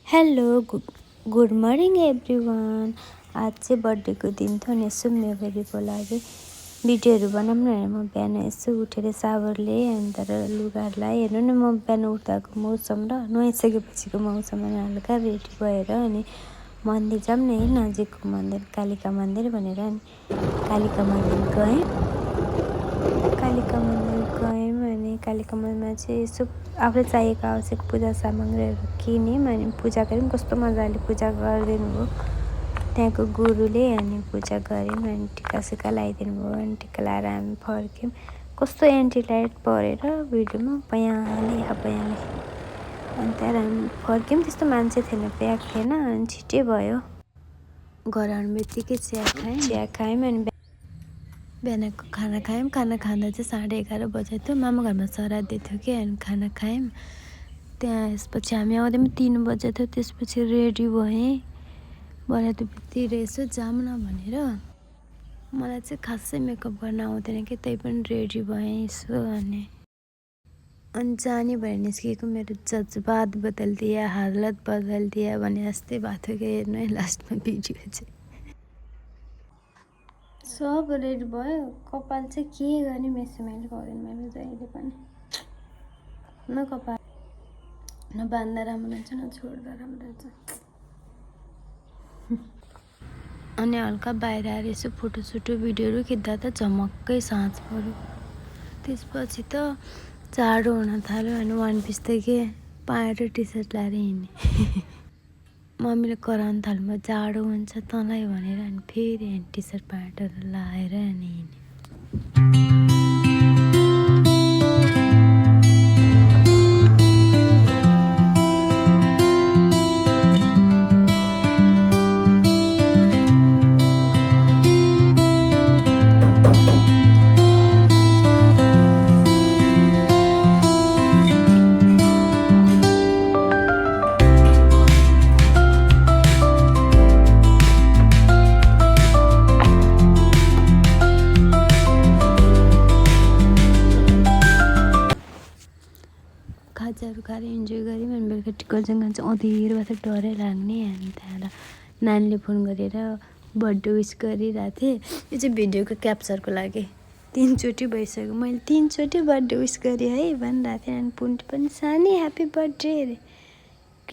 Hello good morning everyone. आज चाहिँ बर्थडेको दिन थियो अनि यसो मेमोरीको लागि भिडियोहरू बनाऊँ न। म बिहान यसो उठेर सावर लिएँ अनि तर लुगाहरू लगाएँ। हेर्नु न म बिहान उठ्दाको मौसम र नुहाइसकेपछिको मौसम अनि हल्का रेडी भएर अनि मन्दिर जाऊँ न नजिकको मन्दिर कालिका मन्दिर भनेर अनि कालिका मन्दिर गएँ अनि कालिका मन्दिरमा चाहिँ यसो आफूलाई चाहिएको आवश्यक पूजा सामग्रीहरू किनेँ अनि पूजा गऱ्यौँ। कस्तो मजाले पूजा गरिदिनु भयो त्यहाँको गुरुले अनि पूजा गऱ्यौँ अनि टिकासिका लगाइदिनु भयो अनि टिका लगाएर हामी फर्क्यौँ। कस्तो एन्टी लाइट परेर भिडियोमा पयाले अनि त्यहाँबाट हामी फर्क्यौँ। त्यस्तो मान्छे थिएन, प्याक थिएन अनि छिट्टै भयो। घर आउने बित्तिकै चिया खायौँ अनि बिहानको खाना खायौँ। खाना खाँदा चाहिँ 11:30 बजेको थियो। मामा घरमा श्राद्ध थियो कि अनि खाना खायौँ। त्यहाँ यसपछि हामी आउँदै 3 बजेको थियो। त्यसपछि रेडी भएँ बरातुपत्ती रहेछ जाऊँ न भनेर। मलाई चाहिँ खासै मेकअप गर्न आउँदैन कि त्यही पनि रेडी भएँ यसो अनि जाने भएर निस्केको मेरो जज्बात बदलिदिया हालत बदलिदिया भने जस्तै भएको थियो कि हेर्नु है लास्टमा भिडियो चाहिँ सब रेडी भयो। कपाल चाहिँ के गर्ने मेसिमेन्ट गर्दैन मैले जहिले पनि न कपाल न बाँध्दा राम्रो हुन्छ न छोड्दा राम्रो हुन्छ। अनि हल्का बाहिर आएर यसो फोटोसोटो भिडियोहरू खिच्दा त झमक्कै साँझ पऱ्यो। त्यसपछि त जाडो हुन थाल्यो अनि वान पिस त के प्यान्ट र टी सर्ट लगाएर हिँडेँ। मम्मीले कराउनु थाल्नु जाडो हुन्छ तँलाई भनेर अनि फेरि टी सर्ट प्यान्टहरू लगाएर अनि हिँडेँ। खाजाहरू खाएर इन्जोय गऱ्यौँ अनि बेलुका टिकलजङ्गा चाहिँ अँधेरो भएको थियो, डरै लाग्ने। अनि त्यहाँबाट नानीले फोन गरेर बर्थडे विस गरिरहेको थिएँ। यो चाहिँ भिडियोको क्याप्चरको लागि 3 चोटि भइसक्यो मैले 3 चोटि बर्थडे विस गरेँ है भनिरहेको थिएँ। अनि पुन्टी पनि सानी ह्याप्पी बर्थडे अरे